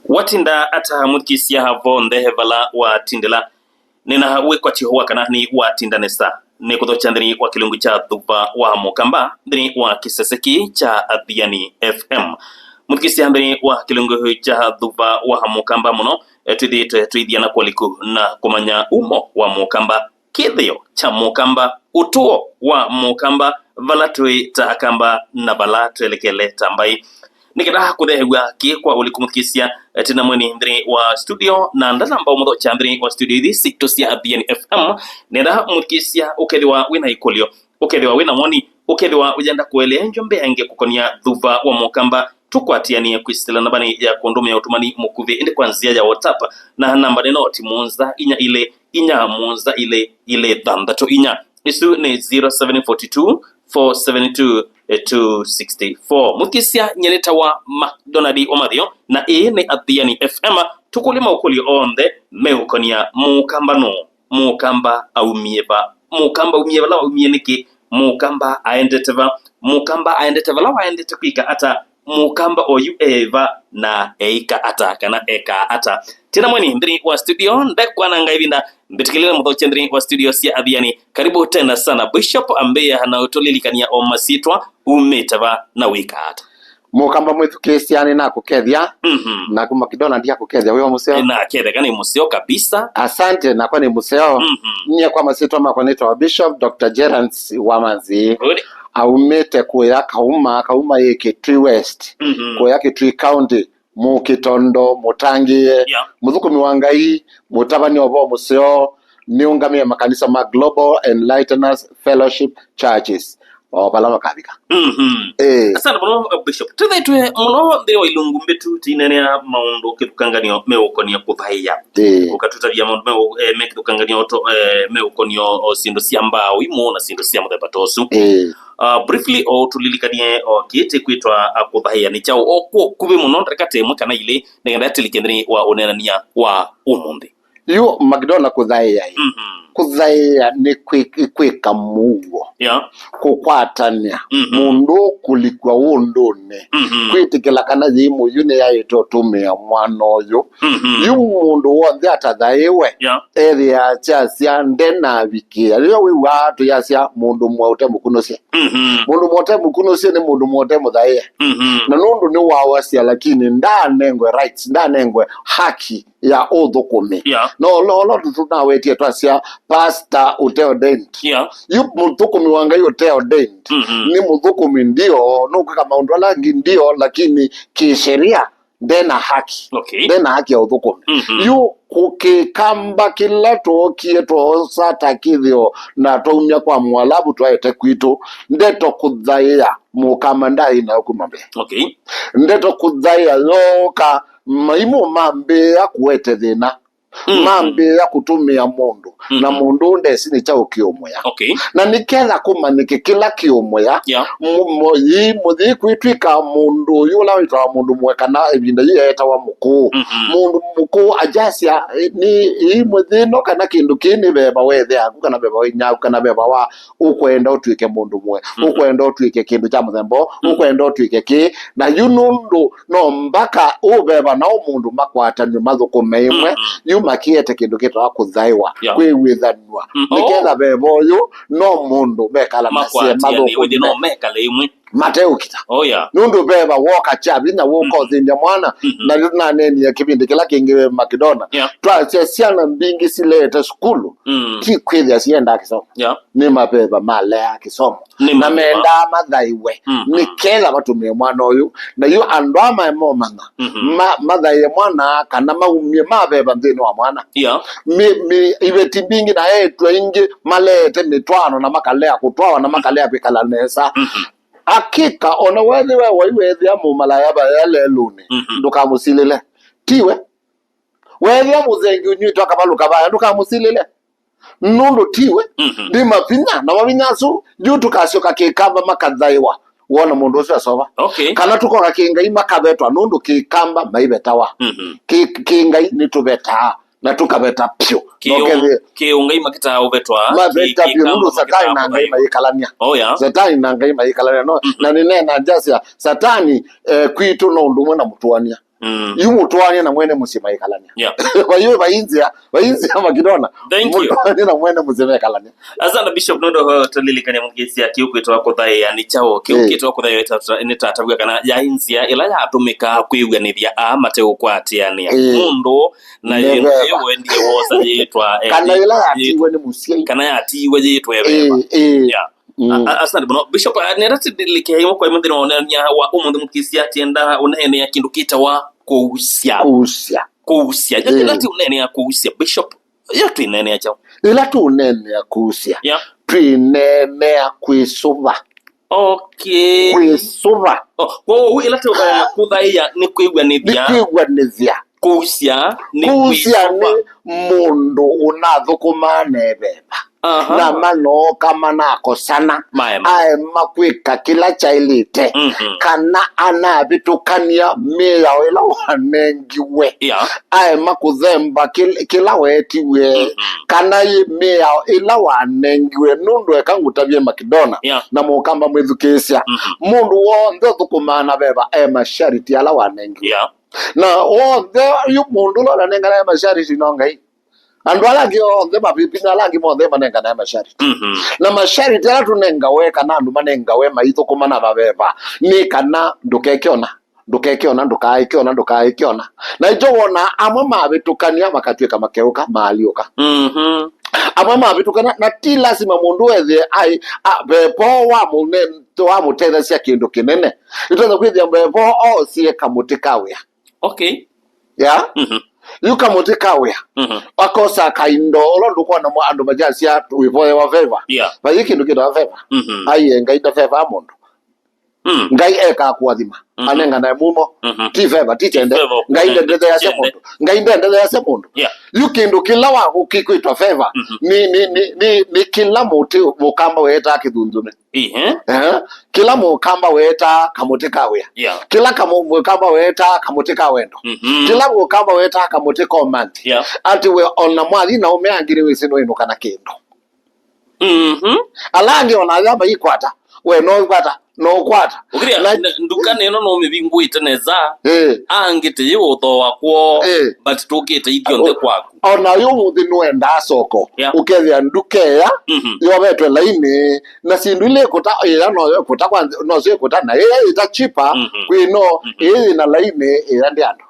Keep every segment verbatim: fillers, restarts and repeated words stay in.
Watinda ata mũthikĩĩsya vonthe vala watindĩla? Nĩna wĩkwatyo wa kana nĩ watinda nesa. Nĩ kũthokya nthĩnĩ wa kĩlungu kya Thuva wa Mũkamba nthĩnĩ wa kĩsese kĩĩ kya Athiani F M. Mũthikĩĩsya, nthĩnĩ wa kĩlungu kya Thuva wa Mũkamba mũno, eh, twĩthĩĩtwe tũithiana kwa ũliku na kũmanya umo wa Mũkamba, kĩthĩo kya Mũkamba, ũtũo wa Mũkamba, vala twĩ ta Akamba na vala twelekele ta mbaĩ. Nĩ kenda kũtheew'a kĩ kwa ũliku mũthikĩĩsya, eh, tena mweni nthĩnĩ wa studio, na ndanamba ũmũthokya nthĩnĩ wa studio ithi sitũ sya Athiani F M, nenda mũthikĩĩsya ũkethĩwa wĩna ĩkũlyo, ũkethĩwa wĩna woni, ũkethĩwa ũyenda kũeleengyo mbeange kũkonia Thuva wa Mũkamba, tũkwatĩanĩe kwĩsĩla nambanĩ ya kũndũmĩa ũtũmani mũkuvĩ, ĩndĩ kwa nzĩa ya WhatsApp, na namba nĩ noti mũonza inya ilĩ inya mũonza ilĩ ilĩ thanthatũ inya. Ĩsu nĩ zero seven four two, four seven two, two six four. Mũthikĩĩsya, nyie nĩtawa McDonald Omathio, na ĩĩ nĩ Athiani F M. Tũkũlye maũkũlyo onthe meũkonia Mũkamba nũũ? Mũkamba aumie va? Mũkamba aumie vala waumie nĩkĩ? Mũkamba aendete va? Mũkamba aendete vala waendete kwĩka ata? Mũkamba oyu e va na eĩka ata kana ekaa ata? Tena mweni nthĩnĩ wa studio, ndekwananga ĩvinda, mbĩtĩkĩlĩle mũthokye nthĩnĩ wa studio sya Athiani. Karibu tena sana. Bishop, ambĩĩa na ũtũlilikany'a o masyĩtwa, umĩte va na wĩkaa ata? Mũkamba mwĩthukĩĩsya, nĩnakũkethya. Mhm. Naku Makidona, ndiakũkethya wĩ o mũseo? Naketheka nĩ mũseo kabisa. Asante, nakwa nĩ mũseo. Mhm. Nyie kwa masyĩtwa makwa nĩtawa Bishop Doctor Gerance Wamanzi. Good. Aumĩte kũya Kauma, Kauma yĩ Kitui West, mhm, kũya Kitui County, Mũkitondo, mũtangĩĩe, yeah, mũthũkũmi wa Ngai, mũtavany'a ũvoo mũseo, nĩũngamĩe makanisa ma Global Enlighteners Fellowship Churches, o vala makavika. Mhm. Eh. Asante mũno, uh, Bishop. Tũthaitwe mũno nthĩ wa ilungu mbĩtu, tũineenea maũndũ kĩthũkanganĩo meũkonia kũthaĩa. Eh. Ũkatũtavya maũndũ meũ-, eh, me kĩthũkanganĩo to, eh, meũkonia o syĩndũ sya mbaa ũimũ na syĩndũ sya mũthemba ta ũsu. Eh. Uh, briefly, o tũlilikanie o kĩĩ kĩkwĩtwa, uh, kũthaĩa nĩ kyaũ? O kwa ũkuvĩ mũno, ndarĩka ta ĩmwe kana ilĩ, nĩ kenda tũlike nthĩnĩ wa ũneenany'a wa ũmũnthĩ. Yu, Makidona, kũthaĩa ĩ. Mhm. Kũthaĩa nĩ kwĩ-, kwĩka mũuo. Yeah. Kũkwatany'a. Mhm. Mũndũ kũlikw'a ũndũnĩ. Mhm. Kwĩtĩkĩla kana yĩimũ yu nĩyaĩte ũtũmĩa mwana ũyũ. Mhm. Yu mũndũ w'onthe atathaĩwe, yeah, ethĩaa kyasya ndenavikĩĩa. Nĩyo wĩw'aa tũyasya mũndũ mũe ũte mũkunũsye. Mhm. Mũndũ mũe ũte mũkunũsye nĩ mũndũ mũe ũte mũthaĩe. Mhm. Na nũndũ nĩwawasya, lakini ndaanengwe rights, ndaanengwe haki ya ũthũkũmi. Yeah. No ũla, ũla tũnawetie twasya pastor ũte ordained. Yeah. Yu mũthũkũmi wa Ngai ũte ordained, mhm, nĩ mũthũkũmi ndio, nũkwĩka maũndũ ala angĩ ndio, lakini kĩsheria ndena haki. Okay. Ndena haki ya ũthũkũmi. Mhm. Yu kũ-, kĩkamba kĩla twookie twoosa ta kĩthĩo na twaumya kwa Mwalavu twaete kwitũ, ndeto kũthaĩa Mũkamba ndaĩ nayo kuma mbee. Okay. Ndeto kũthaĩa yooka, maimũ mambĩĩa kũete thĩna. Mhm. Mambĩĩa kũtũmĩa mũndũ, na, mhm, mũndũ ũũ ndesi nĩ kyaũ kĩũmũya. Okay. Na nĩketha kũmanyĩke kĩla kĩũmũya, yeah, mu-, mu-, yĩimũ yĩkwĩtw'ĩka mũndũ ũyũ ũla wĩtawa mũndũ mũe kana ĩvinda yĩĩ eetawa mũkũũ. Mhm. Mũndũ mũkũũ akyasya, eh, nĩ yĩimũ yĩno kana kĩndũ kĩĩ nĩ veva wa ĩthe yaku kana veva wa inyia yaku kana veva wa ũkwenda ũtw'ĩke mũndũ mũe, mhm, ũkwenda ũtw'ĩke kĩndũ kya mũthemba ũũ, mhm, ũkwenda ũtw'ĩke kĩĩ. Na yu nũndũ no mbaka ũveva na ũ mũndũ makwatanw'e mathũkũme ĩmwe, mhm, yu makĩete kĩndũ kĩtawa kũthaĩwa, yeah, kwĩw'ĩthanw'a. Mm, oh. Nĩketha veva ũyũ no mũndũ mekalanasye makwatĩanĩe, wĩthĩ no mathũkũme mekale ĩmwe. Mateũkita. Oh, yeah. Nũndũ veva woka kya vinya wũka, mhm, ũthĩnĩa mwana, mhm, na yu naneenie kĩvĩndĩ kĩla kĩngĩ Makidona. Yeah. Twasya syana mbingĩ sileete sukulu, mm, ti kwĩthĩa siendaa kĩsomo. Yeah. Nĩ maveva maleaa kĩsomo. Nĩ maveva. Na mendaa mathaĩwe. Mm. Nĩketha vatũmĩe mwana ũyũ. Na yu andũ aa maemomanya, mhm, ma-, mathaĩe mwana kana maumye maveva nthĩnĩ wa mwana. Yeah. Mi-, mi-, iveti mbingĩ na eĩtu aingĩ maleete mĩtwaano na makalea kũtwawa na makalea kwĩkala nesa. Mhm. Akika, ona wethĩwa wai wethĩa mũmalaya vaea lelũnĩ, mhm, ndũkamũsilĩle. Tiwe? Wethĩa mũthengi ũnyw'ĩte akavalũka vaya, ndũkamũsilĩle. Nũndũ tiwe, mhm, nĩ mavinya, na mavinya asu, yu tũkasyoka kĩkamba makathaĩwa. Wona mũndũ ũsu asova. Okay. Kana tũkoka kĩngai makavetwa, nũndũ kĩkamba maivetawa. Mhm. Kĩ-, kĩngai nĩtũvetaa, na tũkaveta pyũ. Kĩũ-, nokethie kĩũngai makitaa ũvetwa, maveta kĩ-, pyũ, kĩkamba nũndũ Satani na Ngai mayĩkalania. Oh, yeah. Satani na Ngai mayĩkalania, no? Mhm. Na nĩneena njasya, Satani, eh, kwitũ no ũndũ ũmwe na mũtũania. Mm. Yu mũtwaanie na mwene mũsyĩ maikalania. Yeah. Vaiũ vainzĩa, vainzĩa Makidona. Thank you. Mũtwaanie na mwene mũsyĩ maikalania. Asante, Bishop, nũndũ tũlilikania mũthikĩĩsya kĩu kwĩtwa kũthaĩa nĩ kyaũ. Kĩu Eh. kĩtwa kũthaĩa ĩtata-, nĩ tatavw'a kana yaĩ nzĩa ĩla yatũmĩkaa kwĩw'anĩthya aa mateũkwatĩanĩa. Eh. Mũndũ na Nĩ ĩndĩ veva. wendie wosa yĩtwa, eh, Kana ĩla yĩ-, yatiiwe nĩ mũsyai. kana yatiiwe yĩtwe veva. Eh, eh. Yeah. Mm. A-, a-, asante mũno. Bishop, a, nenda tũlike ĩmwe kwa ĩmwe nthĩnĩ wa ũneenany'a wa ũmũnthĩ mũthikĩĩsya atienda ũneenea kĩndũ kĩtawa kũusya. Kũusya. Kũusya. Yo Eh. ĩla tũneenea kũusya, Bishop, yo twĩneenea kyaũ? Ĩla tũneenea kũusya, Yeah. twĩneenea kwĩsũva. Okay. Kwĩsũva. Oh, kwoou ĩla tũ, eh, kũthaĩa nĩ Nĩ kwĩw'anĩthya. kwĩw'anĩthya. Kũusya nĩ Kũusya nĩ kwĩsũva. mũndũ ũnathũkũmaa na ĩveva. Aha. Na manooka manakosana. Maema. Aema kwĩka kĩla kyaĩlĩte. Mhm. Kana anavĩtũkany'a mĩao ĩla wanengiwe. Yeah. Aema kũthemba kĩl-, kĩla weetiwe. Mhm. Kana yĩ mĩao ĩla wanengiwe. Nũndũ eka ngũtavye Makidona Yeah. na mũkamba mwĩthukĩĩsya. Mhm. Mũndũ w'onthe ũthũkũmaa na veva e mashariti ala wanengiwe. Yeah. Na onthe, yu mũndũ ũla ũnanenganae mashariti no Ngai. Andũ ala angĩ onthe, mavivi na ala angĩ monthe manenganae mashariti. Mhm. Na mashariti ala tũnengawe kana andũ manengawe maithũkũma na maveva nĩ kana ndũkeke ũna, ndũkeke ũna, ndũkaeke ũna, ndũkaeke ũna. Na ĩkyo wona amwe mavĩtũkany'a makatw'ĩka makeũka, maalyũka. Mhm. Amwe mavĩtũkana, na ti lasima mũndũ ethĩe ai, a, veva wa mũne-, wa mũtethasya kĩndũ kĩnene. Ĩtonya kwĩthĩa veva oosie kamũtĩ ka wĩa. Okay. Ya? Mhm. Yu kamũtĩ ka wĩa. Mhm. Akosa kaindo, ũla ndũkwona mwa andũ majasya wĩvoyewa favor. Yeah. Vai kĩndũ kĩtawa favor. Mhm. Aiye, Ngai nda favor ya mũndũ. Mm. Ngai ekaa kũathima. Mhm. Anenganae mumo. Mhm. Ti favor, ti kyende. Favor, Ngai eh, ndendetheasya kyende. mũndũ. Ngai ndendetheasya mũndũ. Yeah. Yu kĩndũ kĩla wa kĩkwĩtwa favor, Mhm. nĩ, nĩ, nĩ, nĩ, nĩ kĩla mũtĩ mũkamba weetaa kĩthunzũme. Ehe. Eh? Kĩla mũkamba weetaa kamũtĩ ka wĩa. Yeah. Kĩla kamũ-, mũkamba weetaa kamũtĩ ka wendo. Mhm. Kĩla mũkamba weetaa kamũtĩ ka ũmanthi. Yeah. Atĩ we ona mwathi na ũme angĩ nĩwĩsĩ nũinũka na kĩndũ. Mhm. Ala angĩ ona aya maikwata, we no ũkwata, no ũkwata. Ũkĩlya, na n-, nduka nĩno no mĩvingũĩte nesa. Eh. Angĩ tĩ ũthooa kwoo, Eh. but tũkĩte ithyonthe O-, kwaku. Ona ũyũ mũthĩ nũendaa soko, Yeah. ũkethĩa nduka ĩya Mhm. yovetwe laini, na syĩndũ ila ĩkũta, ĩya noyo ĩkũta kwa, nosyo ĩkũta, na ĩya ĩta cheaper Mhm. kwĩno, Mhm. ĩĩ yĩna laini, ĩya ndĩ andũ.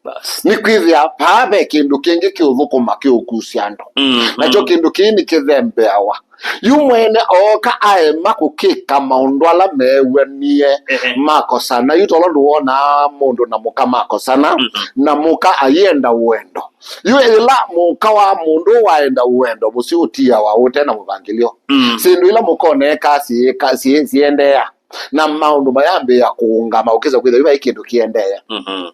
Bas. Nĩ kwĩthĩa vaa ve kĩndũ kĩngĩ kĩũthũkũma kĩũkusya andũ. Mhm. Nakyo kĩndũ kĩĩ nĩkĩthembeawa. Yu mwene ooka aema kũkĩka maũndũ ala meew'anie Ehe. makosana. Yu tolo ndũwonaa mũndũ na mũka makosana, Mhm. na mũka ayenda ũendo. Yu ĩla mũka wa mũndũ waenda ũendo, mũsyĩ ũtiawa ũte na mũvangĩlyo. Mm. Syĩndũ ila mũka ũneekaa syĩka-, syĩ-, syĩendeea, na maũndũ mayambĩĩa kũũngama, ũkĩsa kwĩthĩa yu vai kĩndũ kĩendeea. Mhm.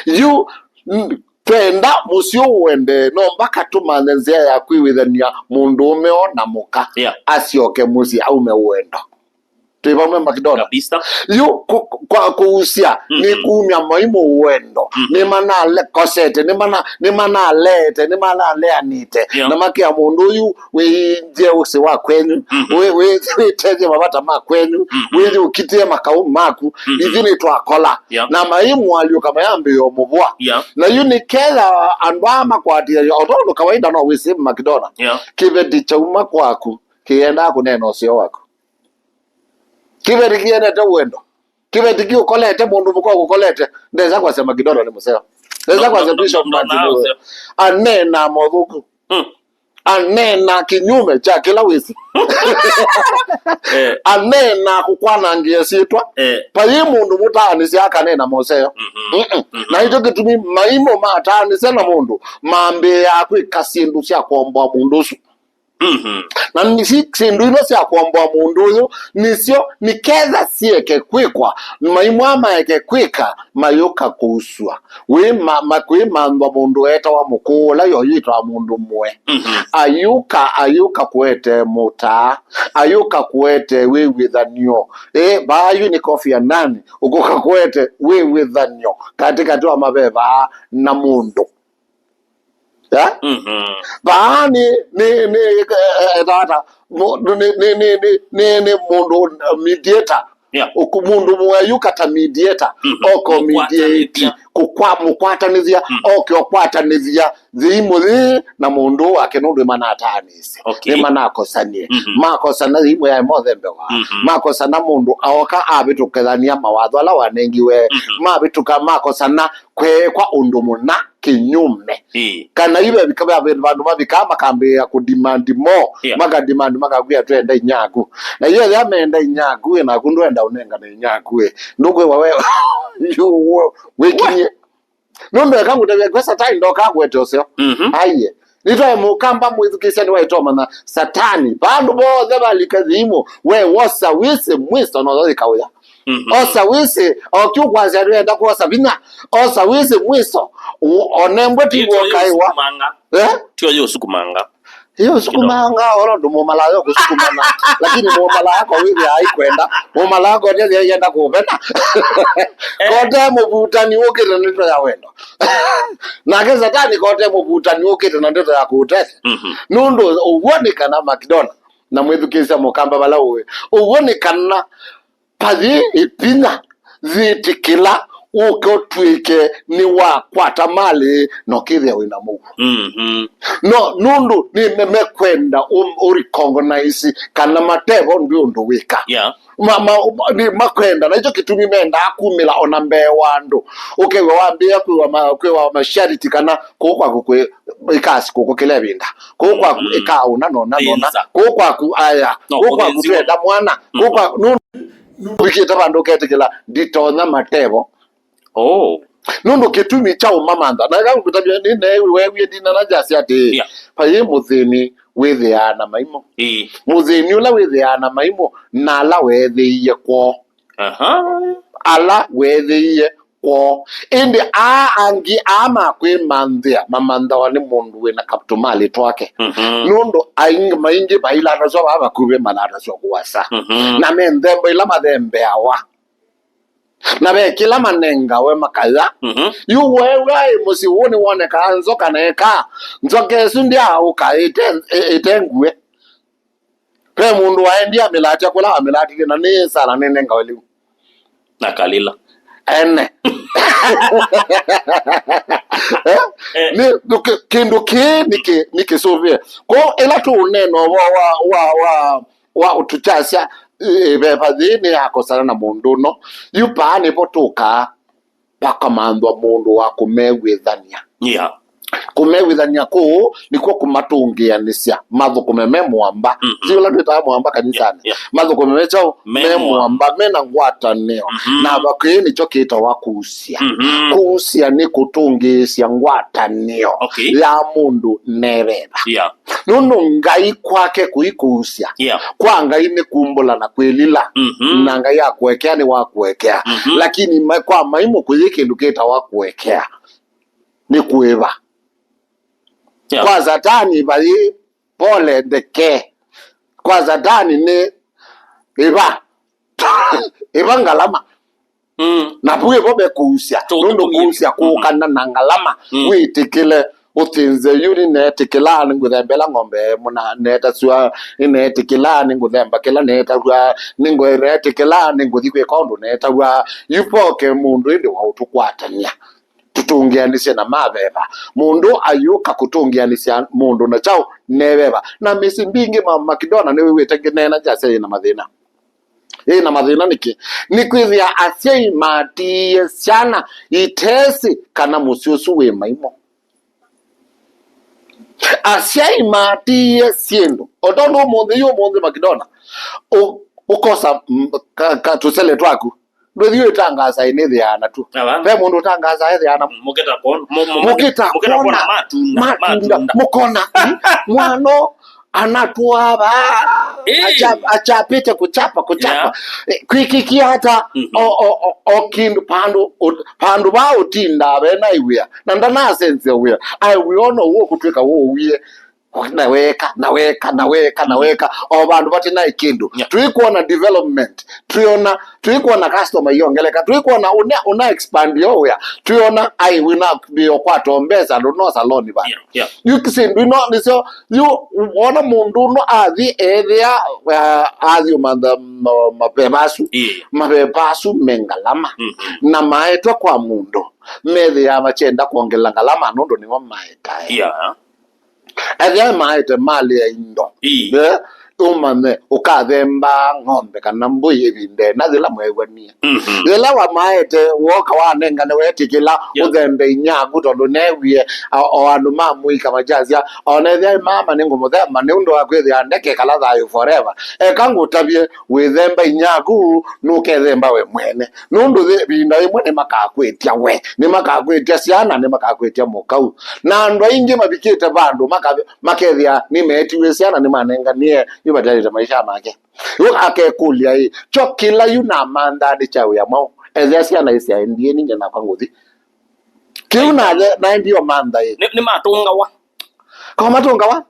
Yu, n-, twenda mũsyĩ ũũ ũendee, no mbaka tũmanthe nzĩa ya kwĩw'ĩthany'a mũndũũme o na mũka Yeah. asyoke mũsyĩ aume ũendo. Twĩ vamwe, Makidona? Kabisa. Yu kũ-, kwa kũusya nĩ Mhm. kumya maimũ ũendo. Mhm. Nĩmanalekosete, nĩmana-, nĩmanaleete, nĩmanaleanĩte. Yeah. Na makĩa mũndũ ũyu wĩinzye ũsĩ wa kwenyu, Mhm. wĩ-, wĩ-, wĩtethye mavata ma kwenyu, Mhm. wĩthe ũkitĩe makaũ maku, Mhm. ithyĩ nĩtwakola. Yeah. Na maimũ alyũka mayambĩĩa ũmũvũa. Yeah. Na yu nĩketha andũ aa makwatĩĩa, o tondũ kawaida no wĩsĩ, Makidona, Yeah. kĩveti kyauma kwaku kĩendaa kũneena ũseo waku. Kĩveti kĩendete ũendo. Kĩveti kĩũkolete, mũndũ mũka ũkũkolete, ndesa kwasya Makidona nĩ mũseo. Ndesa No, kwasya no, Bishop no, no, Martin nĩ no, mũseo. Aneenaa mothũku. Mm. Aneenaa kinyume kya kĩla wĩsĩ. Eh. Aneenaa kũkwanangĩa syĩtwa. Eh. Vai mũndũ mũtaanĩsya akaneena moseo. Mhm. Mm-mm. Mhm. Na nĩkyo kĩtumi maimũ mataanĩsya na mũndũ mambĩĩaa kwĩka syĩndũ sya kũomboa mũndũ ũsu. Mhm. Na nĩsi syĩndũ ila sya kũomboa mũndũ ũyũ, nĩsyo nĩketha syĩeke kwĩkwa, maimũ aa maeke kwĩka, mayũka kũusw'a. Wĩ ma-, ma-, kwĩmanthwa mũndũ eetawa mũkũũ, ũla yoyu ĩtawa mũndũ mũe. Mhm. Ayũka, ayũka kũete mũtaa, ayũka kũete wĩw'ĩthan'yo. Ĩ, vaa yu nĩ Kofi Annan, ũkũka kũete wĩw'ĩthan'yo katĩkatĩ wa maveva na mũndũ. Ya? Mhm. Vaa nĩ, nĩ, nĩ, eh, eh, tata, mo-, nĩ, nĩ, nĩ, nĩ, nĩ, nĩ mũndũ, uh, mediator. Yeah. Ũkũ-, mũndũ mũeyu kata mediator. Mhm. Oko mediate. Mũkwatanĩthya. kũkwa-, mũkwatanĩthya, mm, oke ũkwatanĩthya thimũ yĩ na mũndũ wake, nũndũ nĩmanataanĩsye. Okay. Nĩmanakosanie. Mhm. Makosana, thimũ yaĩ mothembewa. Mhm. Makosana, mũndũ aoka avĩtũkĩthania mawatho ala wanengiwe. Mhm. Mavĩtũka, makosana kweekwa ũndũ mũna kĩnyume. Ĩĩ. Kana yu vevika, ve vandũ mavikaa makambĩĩa kũdimandi mo, yeah, makadimandi makakwĩa, "Twenda inyaku." Na yu ethĩa meenda inyaku, ĩ, naku ndwenda ũnengane inyaku, ĩ, ndũkwĩwa we, yu, we, wĩkinyie. Nũndũ eka ngũtavya, kwe Satani ndokaa kũete ũseo. Mhm. Aiye. Nĩtwae mũkamba mwĩthukĩĩsya nĩwaĩtomana Satani. Vandũ vonthe valika thimũ, we wosa wĩsĩ mwiso noyo yĩkawĩa. Mhm. Osa wĩsĩ, oki ũkwasya nĩwenda kwosa vinya. Osa wĩsĩ mwiso. U-, onembwe ti Ti ũkaĩwa. Ũsukumanga. Eh? Ti ũyũ ũsukumanga. Iyo ũsukumanga, oro ndũ mũmalaya ũkũsukumana. Lakini mũmalaya ko wĩthĩa aikwenda. Mũmalaya ko ndethĩa yenda kũvena. Eh. Kote mũvutani ũkĩte na ndeto ya wendo. Nake Satani kote mũvutani ũkĩte na ndeto ya kũũtethya. Mhm. Nũndũ ũw'o nĩ kana Makidona, na mwĩthukĩĩsya mũkamba vala ũĩ. Ũw'o nĩ kana pathi ĩvinya yĩtĩkĩla ũke ũtw'ĩke nĩwakwata malĩ na ũkĩthĩa wĩna mũuo. Mhm. No, nũndũ nĩ me-, mekwenda ũ-, ũrecognize kana matevo ndwĩ ũndũ wĩka. Yeah. Ma-, ma-, nĩ makwenda, na icho kĩtumi mendaa kumĩla ona mbee wa andũ. Ũkew'a wambĩĩa kwĩwa ma-, kwĩwa mashariti kana kũũ kwaku kwĩ ĩkasi kũkũ kĩla ĩvinda. Kũũ kwaku, mhm, ĩkaũna nona nona. Thĩnza. Kũũ kwaku aya. No, kũũ kwaku kũthĩnziwa. Twenda mwana. Kũũ, mhm, kwaku, nũ-, nũvikĩte vandũ ũketĩkĩla nditonya matevo. Oh. Nũndũ kĩtumi kya ũmamantha. Na ĩka ngũtavya nĩ neewie ndinana jasi atĩ, yeah, vayĩ mũthĩni wĩthĩaa na maimũ. Ĩĩ. Mũthĩni ũla wĩthĩaa na maimũ na ala weethĩie kwoo. Aha. Ala weethĩie kwoo. Ĩndĩ aa angĩ, aa ma kwĩmanthĩa, mamanthawa nĩ mũndũ wĩ na katũmalĩ twake. Mhm. Nũndũ aingĩ, maingĩ mailataswa vaa vakuvĩ, malataswa kũasa. Mhm. Na me nthembo ila mathembeawa. Na ve kĩla manengawe makaya. Mhm. Yu weew'a ĩ mũsyĩ ũũ nĩwonekaa nzoka na ĩkaa, "Nzoka ĩsu ndyaaũka ĩte, ĩ-, ĩte ngue." Ve mũndũ waendie amĩlatya kũla wamĩlatilie, na nĩ sana nĩnengawe lĩu. Na kalila. Ene. Eh? Eh. Nĩ, nĩ kĩ-, kĩndũ kĩĩ nĩ kĩ-, nĩ kĩsũvĩe. Kwoou ĩla tũũneena ũvoo wa, wa, wa, wa ũtũkyasya, ĩ-, ĩveva yĩĩ nĩyakosana na mũndũ ũno, yu paa nĩvo tũkaa. Vakamanthwa mũndũ wa kũmew'ĩthany'a. Yeah. Kũmew'ĩthany'a kũũ nĩkw'o kũmatũngĩanĩsya mathũkũme me mũamba. Mhm. Ti ũla twĩtaa mũamba kanisanĩ. Yeah, yeah. Mathũkũme me kyaũ? Me Me mũamba. Mũamba, me na ngwatanĩo. Mhm. Na vakĩĩ nĩkyo kĩtawa kũusya. Mhm. Kũusya nĩ kũtũngĩĩsya ngwatanĩo, okay, ya mũndũ neveva. Yeah. Nũndũ Ngai kwake kũi kũusya. Yeah. Kwa Ngai nĩ kumbũla na kwĩlila. Mhm. Na Ngai akũekea nĩ wakũekea. Mhm. Lakini ma-, kwa maimũ kũyĩ kĩndũ kĩtawa kũekea. Nĩ kũĩva. Yeah. Kwa Satani vayĩ pole ndeke. Kwa Satani nĩ ĩva. Ĩva ngalama. Mm. Na vu ĩvo ve kũusya. Tũ-, nũndũ tũtũmie kũusya kũũkana na ngalama, mm, wĩtĩkĩle ũthĩnze yu, nĩneetĩkĩla nĩngũthembela ng'ombe mũna neetasw'a, nĩneetĩkĩla nĩngũthemba kĩla neetaw'a, nĩngũ-, neetĩkĩla nĩngũthi kwĩka ũndũ neetaw'a. Yu voke mũndũ ĩndĩ wa ũtũkwatany'a. Tũtũngĩanĩsye na maveva. Mũndũ ayũka kũtũngĩanĩsya mũndũ na kyaũ? Neveva. Na mĩsyĩ mbingĩ ma Makidona nĩwĩw'ĩte ngĩneena ngyasya yĩ na mathĩna. Yĩ na mathĩna nĩkĩ? Nĩkwĩthĩa asyai matiie syana itesĩ kana mũsyĩ ũsu wĩ maimũ. Asyai matiie syĩndũ. O tondũ ũmũnthĩ yu ũmũnthĩ Makidona, ũ-, ũkosa, mm, ka, ka tũsele twaku. Ndwĩthi wĩtangaasa ĩnĩthĩaa natuo. Ava. Ve mũndũ ũtangaasa ethĩaa na mũkĩta kwona, mũ-, mũ-, mũkĩta kwona matunda, matunda, matunda. Mũkona, mm, mwana anatwaa vaa, ĩĩ, acha-, achapĩte kũchapa, kũchapa. Yeah. Eh, kwĩkĩkia ata, mhm, o, o, o, o kĩndũ pandũ, o, pandũ vaa ũtindaa ve na wĩa. Na ndanasenzia wĩa. Ai wĩa ona ũũ kũtwĩka ũwie. Na weka, na weka, na weka, na weka. O vandũ vate naĩ kĩndũ. Yeah. Tũikwona development. Tũiona, tũikwona customer iongeleka. Tũikwona una, una expand yo wĩa. Tũiona ai wĩna mbio kwa tombesa, ndũ no saloni ba. Yeah, yeah. Yu kĩsĩndũ ino nĩsyo, yu wona mũndũ ũno athi ethĩa, uh, athi ũmantha ma-, maveva asu. Yeah. Maveva asu me ngalama. Mm-hmm. Na maetwa kwa mũndũ. Methĩa machenda kwongela ngalama nũndũ nĩmo maetae. Yeah. Ethĩa maete malĩ ya indo. Ii. Eh, ũmanye ũkathemba ng'ombe kana mbũi ĩvinda ĩna yĩla mweew'anie. Mhm. Yĩla wamaete, woka wanengane wetĩkĩla, yeah, ũthembe inyaku tondũ neewie, a-, o andũ ma mũika makyasya, "O na ethĩa mama nĩngũmũthemba nĩ ũndũ wa kwĩthĩa ndekekala thayũ forever." Eka ngũtavye, wĩthemba inyaku, nũkethemba we mwene. Nũndũ ĩvinda yĩmwe nĩmakakwĩtya we, nĩmakakwĩtya syana, nĩmakakwĩtya mũkau. Na andũ aingĩ mavikĩte vandũ maka-, makethĩa nĩmeetiwe syana, nĩmanenganie, yu matialĩte maisha make. Yu akekũlya ĩ, kyo kĩla yu namanthaa nĩ kya wĩa mwaũ? Ethĩa syana isyaendie ninye nakwa ngũthi. Kĩu nathe naendie mantha ĩ. Nĩ, nĩmatũngawa. Ko matũngawa?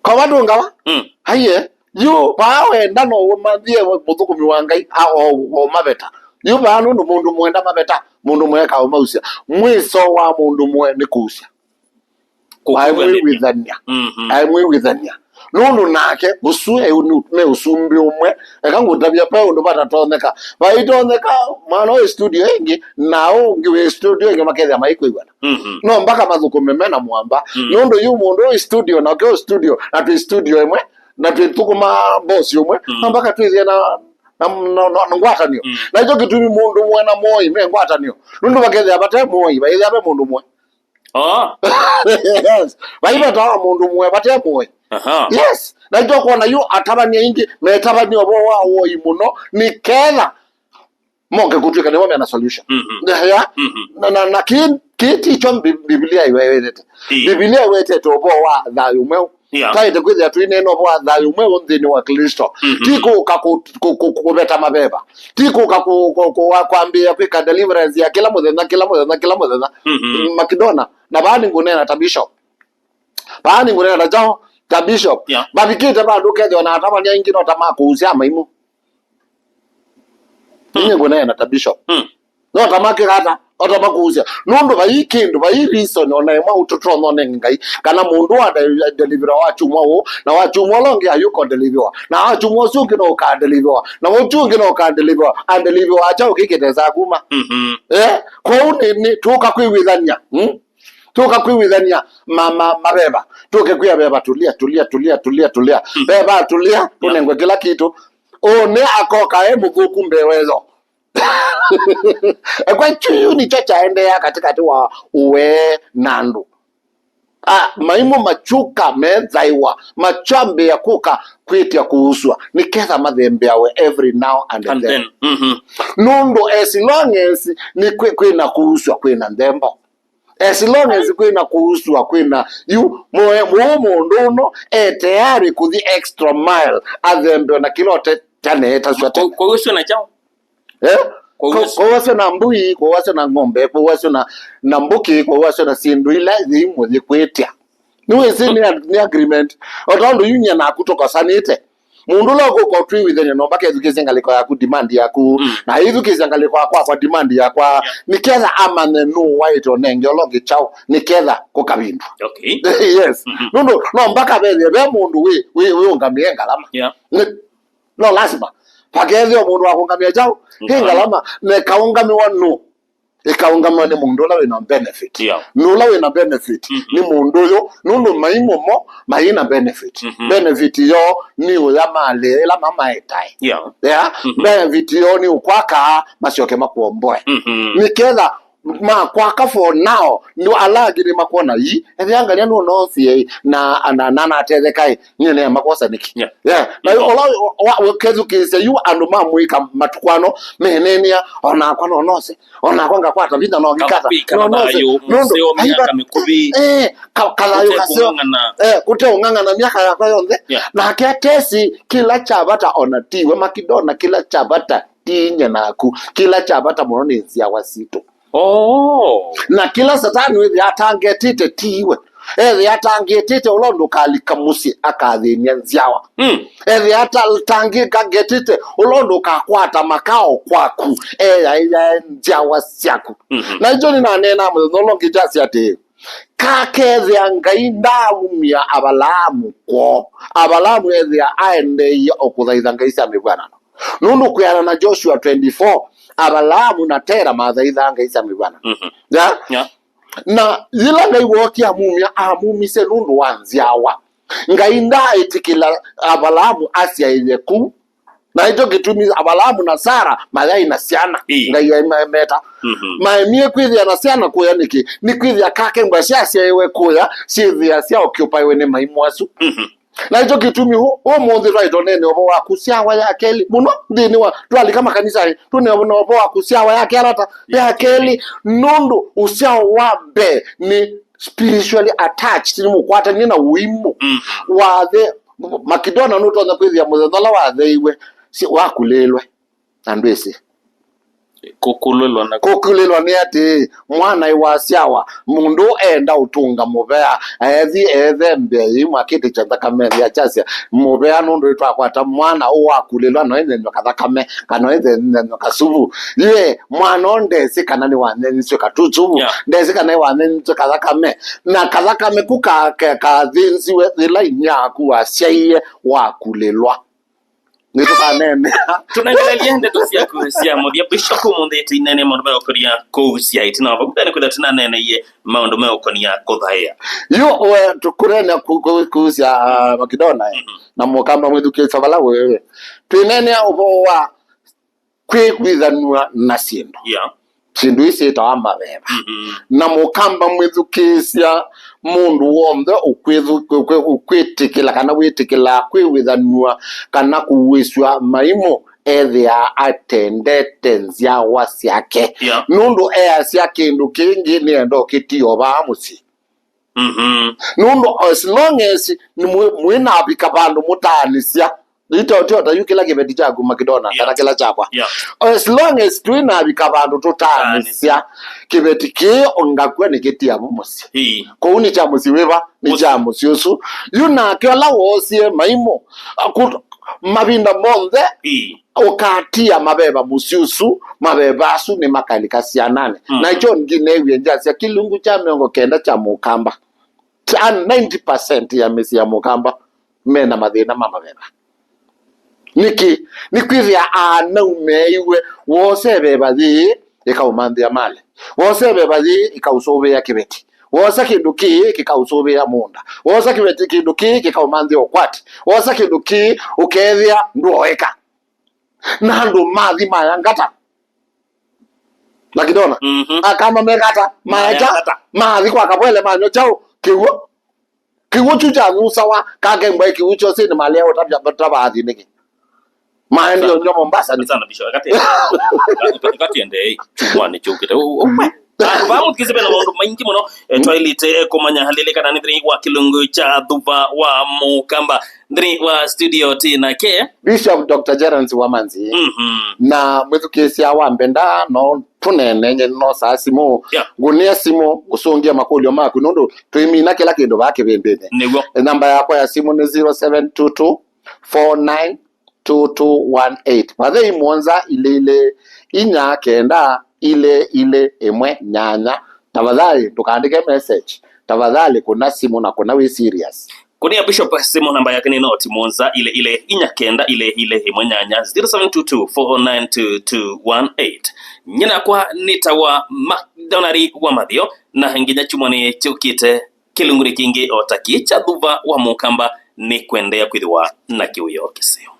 Ko matũngawa? Mm. Aiye, yu vaa wenda no ũmanthie mũthũkũmi wa Ngai, a, o, o maveta. Yu vaa nũndũ mũndũ mwenda maveta, mũndũ mweka ũmausya. Mwiso wa mũndũ mwe nĩ kũusya. Kũkuanĩthya. Aimwĩw'ĩthany'a. Mhm. Aimwĩw'ĩthany'a. Nũndũ nake, ũsu e ũ-, nĩ, nĩ ũsumbĩ ũmwe. Eka ngũtavya, ve ũndũ vatatonyeka. Vaitonyeka, mwana ũyũ studio ĩngĩ, na ũngĩ wĩ studio ĩngĩ, makethĩa maikwĩw'ana. Mhm. No mpaka mathũkũme me na mwamba. Mm. Nũndũ yu mũndũ wĩ studio, nake wĩ studio, na twĩ studio ĩmwe, na twĩthũkũma boss ũmwe, mm, no mpaka twĩthĩe na, na, na, na, na ngwatanĩo. Mm. Na ĩkyo kĩtumi mũndũ mwe na Moi me ngwatanĩo. Nũndũ vakethĩa vate Moi, vaithĩa ve mũndũ mwe. Oh. Yes. Vaivetawa mũndũ mwe vate Moi. Aha. Yes. Na ĩkyo kwona yu atavany'a aingĩ, metavany'a ũvoo wa woi mũno, nĩ ketha moke kũtw'ĩka nĩmo mena solution. Mhm. Yeah. Mhm. Na, na, na kĩ, kĩ tikyo Bi-, Biblia ĩwetete. Ĩ. Biblia ĩwetete ũvoo wa thayũ mweũ. Yeah. Taĩte kwĩthĩa tũineena ũvoo wa thayũ mweũ nthĩnĩ wa Klĩsto. Mhm. Ti kũka kũ-, kũ-, kũ-, kũveta maveva. Ti kũka kũ-, kũ-, kũ-, wa-, kwambĩĩa kwĩka deliverance ya kĩla mũthenya, kĩla mũthenya, kĩla mũthenya. Mhm. Makidona, na vaa nĩngũneena ta bishop. Vaa nĩngũneena ta kyaũ, ta bishop. Yeah. Vavikĩte vandũ ũkethĩwa na atavany'a aingĩ no ta ma kũusya maimũ. Mm. Inye ngũneena ta bishop. Mm. No ta makĩkata, o ta makũusya. Nũndũ vai kĩndũ, vai reason o na ĩmwe ũtũtonya ũnenge Ngai, kana mũndũ wa de-, deliveriwa wa kyumwa ũũ, na wa kyumwa ũla ũngĩ ayũka ũdeliveriwa. Na wa kyumwa ũsu ũngĩ no ũkadeliveriwa. Na ũsu ũngĩ no ũkadeliveriwa. Adeliveriwa kyaũ kĩkĩte saa kuma. Mhm. Eh? Kwoou nĩ, nĩ, tũka kwĩw'ĩthany'a. Hmm? Tũka kwĩw'ĩthany'a ma, ma, maveva. Tũke kwĩa veva, "Tulia, tulia, tulia, tulia, tulia." Mm. Veva, "Tulia, yeah, tũnengwe kĩla kĩtu." Ũũ nĩ akoka e mũthũku mbee wetho. Ekwa kyu nĩkyo kyaendeea katĩkatĩ wa ũwe na andũ. Ah, maimũ makyũka methaiwa, makyambĩĩa kũka kwĩtya kũuswa, nĩ ketha mathembeawe every now and, and then, then. Mhm. Nũndũ as long as nĩ kwĩ, kwĩna kũuswa, kwĩna nthembo. As long as kwĩna kũuswa, kwĩna yu, mũ-, mũ-, mũndũ ũno e tayari kũthi extra mile, athembewe na kĩla ũte-, kyaneetasw'a tene. Kũ-, kũuswa na kyaũ? Eh? Kũuswa. Kũ-, kũuswa na mbũi, kũuswa na ng'ombe, kũuswa na, na mbũkĩ, kũuswa na syĩndũ ila yĩimũthi kwĩtya. Nĩwĩsĩ nĩ ag-, nĩ agreement. O tondũ yu nyie naku tũkosanĩte. Mũndũ ũla ũkũka ũtwĩw'ĩthany'a no mpaka ethukĩĩsye ngalĩko yaku, demand yaku, mm, na ethukĩĩsya ngalĩko yakwa, kwa demand yakwa, yeah, nĩ ketha amanye nũũ waĩte ũnenge ũla ũngĩ kyaũ, nĩ ketha kũkavindwa. Okay. Yes. Mhm. Nũndũ no mpaka vethĩe ve mũndũ wĩ, wĩ, wĩũngamĩe ngalama. Yeah. Nĩ, no lasima. Vakethĩwa mũndũ wa kũngamĩa kyaũ, ngalama. Nĩ ngalama, na ĩkaũngamĩwa nũũ? Ĩkaũngamwa nĩ mũndũ ũla wĩna benefit. Yeah. Na ũla wĩna benefit, mhm, nĩ mũndũ ũyũ, nũndũ maimũ mo maina benefit. Mhm. Benefit yoo nĩ ũya malĩ ĩla mamaetae. Yeah. Yeah? Mhm. Benefit yoo nĩ ũkwaka masyoke makuomboe. Mhm. Nĩ ketha makwaka for now, nĩ ala angĩ nĩ makwona ii, ethĩa ngania nũnoosie na, na, na natetheka ĩ, nyie nĩ makwosa nĩkĩ? Yeah. Yeah. Na, mhm, ũla wa, wa, kethukĩĩsya yu andũ ma mũika matukũ ano menenia, onakwa no nose. Onakwa ngakwata vinya no ngikata. Kakwĩkala no, no, thayũ, nũndũ, mũseo aiva-, myaka mĩkuvĩ. Eh, ka-, kathayũ kaseo. Kũte kũng'ang'ana. Eh, kũte ũng'ang'ana myaka yakwa yonthe. Yeah. Nake atesi kĩla kya vata ona tiwe Makidona, kĩla kya vata ti nyie naku. Kĩla kya vata mũno nĩ nzyawa sitũ. Oh. Na kĩla Satani wĩthĩa atangetĩte tiwe. Ethĩa atangĩtĩte ũla ũndũ ũkalika mũsyĩ, akathĩny'a nzyawa. Mm. Ethĩa atangĩtĩte ũla ũndũ ũkakwata makao kwaku, eyaĩae nzyawa syaku. Mhm. Na ĩkyo nĩnaneenaa mũthenya ũla ũngĩ kyasya atĩĩ, kakethĩa Ngai ndaumya Avalaamu kwoo, Avalaamu ethĩa aendeeie o kũthaitha ngai sya mĩvw'anano. Nũndũ kwĩana na Joshua twenty-four, Avalaamu na Tera mathaithaa ngai sya mĩvw'anano. Mhm. Ya? Ya. Na yĩla Ngai wookie amumya, amumisye nũndũ wa nzyawa. Ngai ndaaĩtĩkĩla Avalaamu asyaĩe kũu. Na ĩkyo kĩtumi Avalaamu na Sara mayaĩ na syana. Ĩĩ. Ngai aimeta. Mhm. Maemie kwĩthĩa na syana kũya nĩkĩ? Nĩ kwĩthĩa kake ngwa syasyaĩwe kũya syĩthĩa syaokiũpaĩwe nĩ maimũ asu. Mhm. Na ĩkyo kĩtumi ũ-, ũmũnthĩ twaĩ tũnene ũvo wa kũsyawa ya kelĩ mũno nthĩnĩ wa, twalika makanisanĩ, tũnene ũvo wa kũsyawa ya kelata, ya kelĩ, nũndũ ũsyao wa mbee nĩ spiritually attached, nĩ mũkwatanie na ũimũ. Mm. Wathe, Makidona nũtonya kwĩthĩa mũthenya ũla watheiwe, si-, wakulĩlwe. Na ndwĩsĩ. Kũkulĩlwa na kũkulĩlwa nĩ atĩĩ, mwana ĩwasyawa, mũndũ eenda ũtũnga mũvea, ethi ethe mbea yĩu mwakĩtĩkya nthakame nthĩ akyasya, mũvea nũndũ ĩtwakwata mwana ũũ wakulĩlwa, no ĩnyenyw'a kathakame, kana ĩnyenyw'a kasuvu. Yue, mwana ũũ ndesĩ kana nĩwanyenyiswe katusuvu, yeah, ndesĩ kana nĩwanyenyiswe kathakame. Na kathakame kũ ka-, ka-, kathĩnziwe yĩla inyia waku wasyaie wakulĩlwa. Nĩtũkaneenea. Tũnengelelye ndeto syaku sya mũthya, Bishop, ũmũnthĩ tũineenea maũndũ meũkonia kũusya ĩtina wa vau mbee, nĩkwĩthĩwa tũnaneeneie maũndũ meũkonia kũthaĩa. Yu, we, tũkũneenea ku-, ku-, kuusya, ah, Makidona, eh, mhm, na mũkamba mwĩthukĩĩsya vala wewe. Twĩneenea ũvoo wa kwĩkw'ĩthanw'a na syĩndũ. Yeah. Syĩndũ ii syĩtawa maveva. Mm-hmm. Na mũkamba mwĩthukĩĩsya, mũndũ w'onthe ũkwĩthu-, ũkwĩ-, ũkwĩtĩkĩla kana wĩtĩkĩlaa kwĩw'ĩthanw'a kana kũw'ĩsw'a maimũ ethĩaa atendete nzyawa syake. Yeah. Nũndũ easya kĩndũ kĩngĩ nĩenda ũkĩtie o vaa mũsyĩ. Mhm. Nũndũ as long as nĩ mwĩ-, mwĩnavika vandũ mũtaanĩsya, ito tyo ta yu kĩla kĩveti kyaku Makidona, yeah, kana kĩla kyakwa. Yeah. As long as twĩnavika vandũ tũtaanĩsya, tũtaanĩsya, kĩveti kĩĩ ngakw'a nĩkĩtia vu mũsyĩ. Ĩĩ. Kũu nĩ kya mũsyĩ wĩva? Nĩ kya mũsyĩ ũsu. Yu nake ũla woosie maimũ, akũ-, mavinda monthe, ĩĩ, ũkatia maveva mũsyĩ ũsu, maveva asu nĩmakalika syananĩ. Mm. Na ĩkyo ngineewie ngyasya kĩlungu kya mĩongo kenda kya mũkamba. Kya ninety percent ya mĩsyĩ ya mũkamba mena mathĩna ma maveva. Nĩkĩ? Nĩkwĩthĩa aanau meeiwe, woosa ĩveva yĩĩ, ĩkaũmanthĩa malĩ. Woosa ĩveva yĩĩ, ĩkaũsũvĩa kĩveti. Woosa kĩndũ kĩĩ, kĩkaũsũvĩa mũũnda. Woosa kĩveti, kĩndũ kĩĩ, kĩkaũmanthĩa ũkwati. Woosa kĩndũ kĩĩ, ũkeethĩa ndwoeka. Na andũ mathi maya ngata. Makidona. Mhm. Akamba mekata, maya maekya, ngata. Mathi kwa kavwele manyo kyaũ, kĩw'ũ. Kĩw'ũ kyu kyanyusawa, kakengwa kĩw'ũ kyosĩ nĩ malea ũtavya, tavathi nĩkĩ? Maendie ũnywa Mombasa nĩ sana, Bishop, kati, kati, kati ende, eh, chumwa nĩ chukite. U-, u-, we. Ah, vamũthikĩsye ve na maũndũ maingĩ mũno, eh, twaĩlĩte, eh, kũmanya halĩlĩ kana nĩ thĩinĩ wa kĩlungu kya thuva wa mũkamba. Nthĩnĩ wa studio tĩ nake Bishop Doctor Gerance Wamanzi. Mhm. Na mwĩthukĩĩsya wa mbenda, no tũneenenye, nosaa simũ. Yeah. Ngũnĩa simũ, ngũsũngĩa makũlyo maku, nũndũ twĩmina kĩla kĩndũ vaa kĩvĩndĩnĩ. Nĩw'o. Namba yakwa ya simũ nĩ zero seven two two four nine two two one eight. Vathei mũonza ilĩ ilĩ inya kenda ilĩ ilĩ ĩmwe nyanya. Tafadhali ndũkaandĩke message. Tafadhali kũna simũ na kũna wĩ serious. Kũnĩa Bishop simũ, namba yake nĩ noti mũonza ilĩ ilĩ inya kenda ilĩ ilĩ ĩmwe nyanya, zero seven two two four nine two two one eight. Nyie nakwa nĩtawa McDonald wa Mathio, na nginya kyumwa nĩ kyũkĩte, kĩlungunĩ kĩngĩ o ta kĩĩ kya thuva wa mũkamba nĩ kwendeea kwĩthĩwa na kĩwĩoo kĩseo.